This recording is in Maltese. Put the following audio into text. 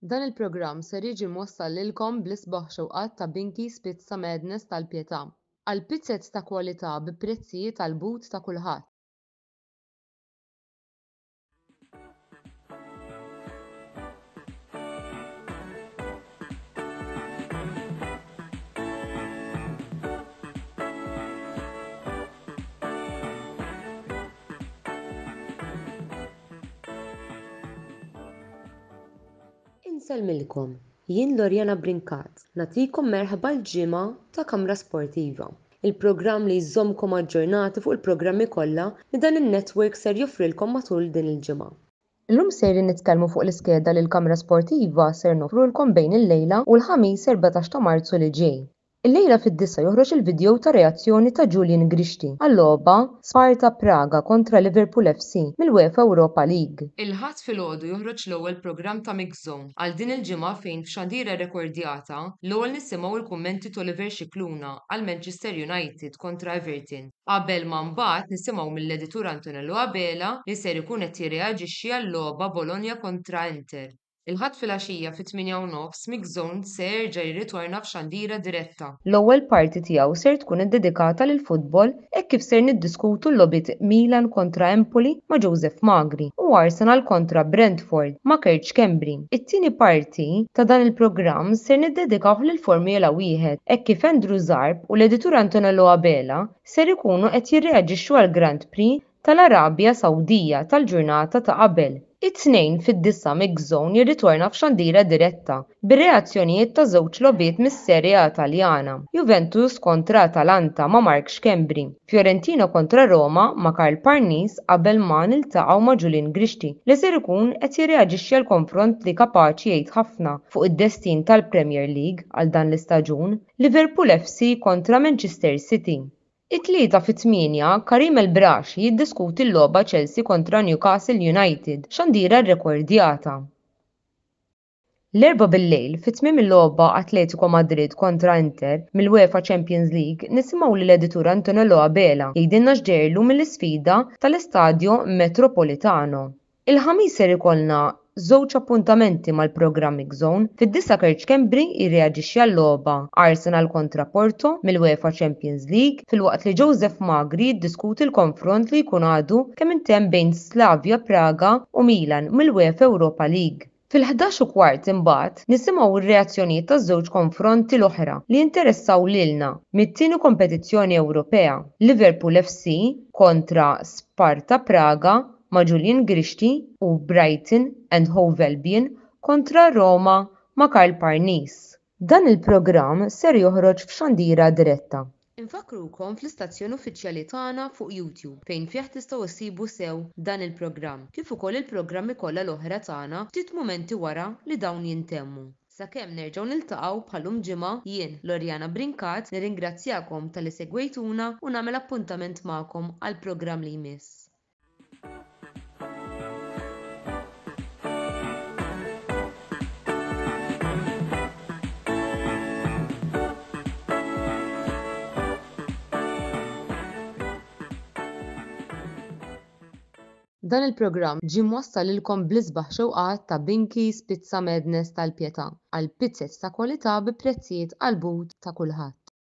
Dan il-programm ser jiġi mwassal lilkom bl-isbaħ xewqat ta' Binky's Pizza Madness tal-Pietà. Għal pizzez ta' kwalità bi prezzijiet għall-but ta' kulħadd. Insellmilkom, jien Loriana Brincat, nagħtikom merħba l-ġimgħa ta' Kamra Sportiva, il-programm li jżommkom aġġornati fuq il-programmi kollha li dan in-network ser joffrilkom matul din il-ġimgħa. Illum sejrin nitkellmu fuq l-iskeda li l-Kamra Sportiva ser noffrulkom bejn illejla u l-Ħamis 14 ta' Marzu li ġej. Illejla fid-disgħa joħroġ il-vidjow ta' reazzjoni ta' Julian Grixti għal-logħba Sparta Praga kontra Liverpool FC mill-UEFA Europa League. Il-Ħadd filgħodu joħroġ l-ewwel programm ta' Mix Zone għal din il-ġimgħa fejn f'xandira rrekordjata l-ewwel nisimgħu l-kummenti t'Oliver Scicluna għal Manchester United kontra Everton qabel ma mbagħad nisimgħu mill-editur Antonello Abela li ser ikun qed jirreaġixxi għal-logħba Bologna kontra Inter. Il-Ħadd filgħaxija fit-tmienja u nofs Mix Zone se jerġa' jirritorna f'xandira diretta. L-ewwel parti tiegħu ser tkun iddedikata lill-futbol hekk kif ser niddiskutu l-logħbiet Milan kontra Empoli ma' Joseph Magri u Arsenal kontra Brentford ma' Kurt Schembri. It-tieni parti ta' dan il-programm ser niddedikawh lill-Formula Wieħed hekk kif Andrew Zarb u l-editur Antonello Abela ser ikunu qed jirreaġixxu għall-Grand Prix tal-Arabja Sawdija tal-ġurnata ta' qabel. It-Tnejn fid-disgħa Mix Zone jirritorna f'xandira diretta bir-reazzjonijiet ta' żewġ logħbiet mis-Serie A Taljana, Juventus kontra Atalanta ma' Mark Schembri, Fiorentina kontra Roma ma' Karl Parnis qabel ma niltaqgħu ma' Julian Grixti li ser ikun qed jirreaġixxi għall-konfront li kapaċi jgħid ħafna fuq id-destin tal-Premier League għal dan l-istaġun, Liverpool FC kontra Manchester City. It-Tlieta fit-tmienja, Karim El Brashi jiddiskuti l-logħba Chelsea kontra Newcastle United, xandira rrekordjata. L-Erbgħa bil-lejl, fi tmiem il-logħba Atletico Madrid kontra Inter mill-UEFA Champions League, nisimgħu lill-editur Antonello Abela jgħidilna x'deherlu mill-isfida tal-Estadio Metropolitano. Il-Ħamis ser ikollna żewġ appuntamenti mal-programm Mix-Zone. Fid-disgħa Kurt Schembri jirreaġixxi għal-logħba Arsenal kontra Porto mill-UEFA Champions League filwaqt li Joseph Magri jiddiskuti l-konfront li jkun għadu kemm intemm bejn Slavia Praga u Milan mill-UEFA Europa League. Fil-ħdax u kwart imbagħad nisimgħu r-reazzjonijiet taż-żewġ konfronti l-oħra li jinteressaw lilna mit-tieni kompetizzjoni Ewropea, Liverpool FC kontra Sparta Praga ma' Julian Grixti u Brighton and Hove Albion kontra Roma ma' Karl Parnis. Dan il-programm ser joħroġ f'xandira diretta. Infakkrukom fl-istazzjon uffiċjali tagħna fuq YouTube fejn fih tistgħu issibu sew dan il-programm kif ukoll il-programmi kollha l-oħra tagħna ftit mumenti wara li dawn jintemmu. Sakemm nerġgħu niltaqgħu bħal-lum ġimgħa, jien, Loriana Brincat, nirringrazzjakom talli segwejtuna u nagħmel appuntament magħkom għall-programm li jmiss. Dan il-programm ġie mwassal lilkom bl-isbaħ xewqat ta' Binky's Pizza Madness tal-Pietà għal pizzez ta' kwalità bi prezzijiet għall-but ta' kulħadd.